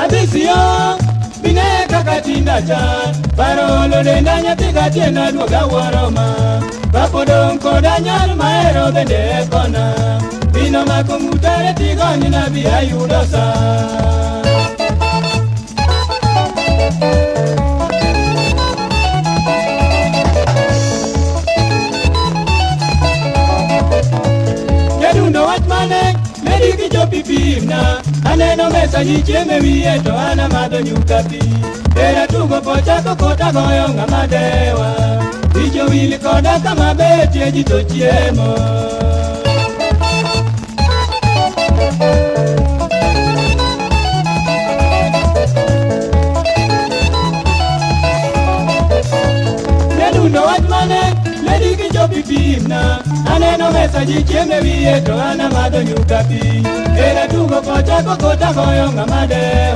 Abisio bine kaka tinda chal paro olo denda nyathi gatiena duoga wuoro ma kapodong' koda nyar mahero bende kona bino mako ng'utare tigonyna bi ayudo sa. Jadundo wach mane ne dikichopi pimna aneno mesa ji chiemo e wiye to an amadho nyuka pi era tugo pochako kota goyo ng'ama dewa wich owil koda kama betie ji to chiemo. Jadundo wach mane ne dikichopi pimna aneno mesa ji chiemo e wiye to an amadho nyuka pi era tugo kochako kota goyo ng'ama dewa.